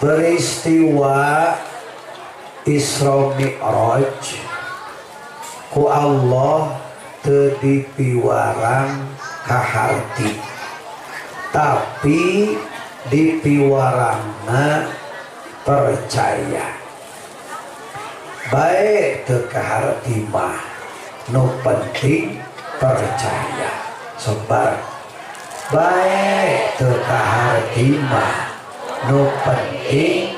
Peristiwa Isra Mi'raj ku Allah teu dipiwarang kaharti, tapi dipiwarangna percaya. Baik teu kaharti mah, nu penting percaya. Sobar, baik teu kaharti mah, nu penting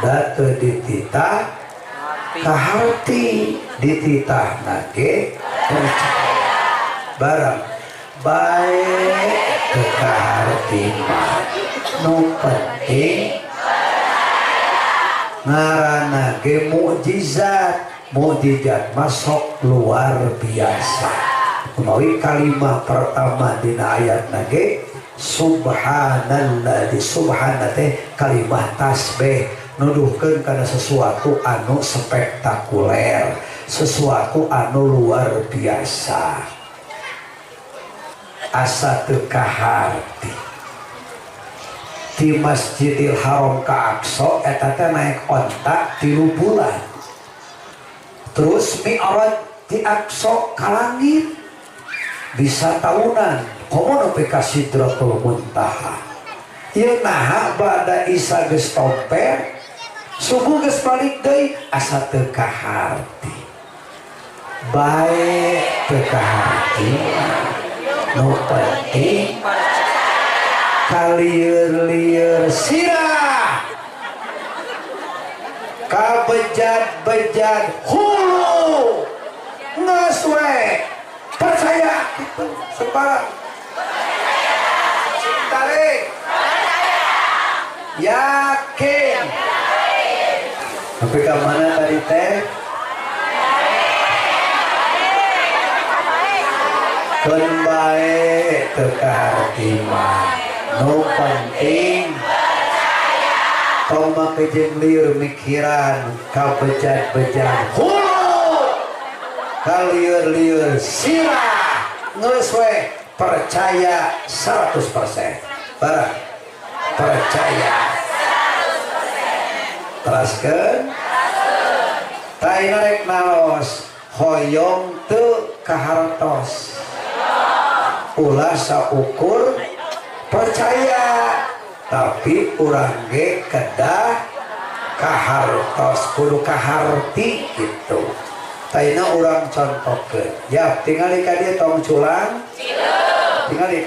da teu dititah kaharti, dititahna ge percaya. Barang baik teu kaharti mah, nu penting ngaranna ge mukjizat. Mukjizat masuk luar biasa. Melalui kalimat pertama dina ayat ge subhanalladzi. Subhana teh kalimat tasbih, nuduhkeun kana sesuatu anu spektakuler, sesuatu anu luar biasa. Asa teu kaharti di Masjidil Haram ka Aqsa eta teh naik onta 3 bulan, terus mi'raj di Aqsa ka langit bisa tahunan, komo nepi ka Sidratul Muntaha. Ieu naha bada Isya geus tomper, subuh geus balik deui? Asa teu kaharti. Bae teu kaharti, nu penting kalieur-lieur sirah, kabejat-bejat hulu, geus we percaya gitu. Sembarang tarik, yakin. Sampai ke mana tadi teh? Keun bae teu kaharti mah, nu penting tong make jeung lieur mikiran kabejat-bejat hulu, kalieur-lieur sirah, geus we percaya 100%. Barang percaya 100%. Teraskeun taina rek naros, hoyong teu kahartos? Ulah saukur percaya, tapi urang ge kedah kahartos, kudu kaharti gitu. Taina urang contohkeun ya, tingali ka dieu, tong culang, tingali.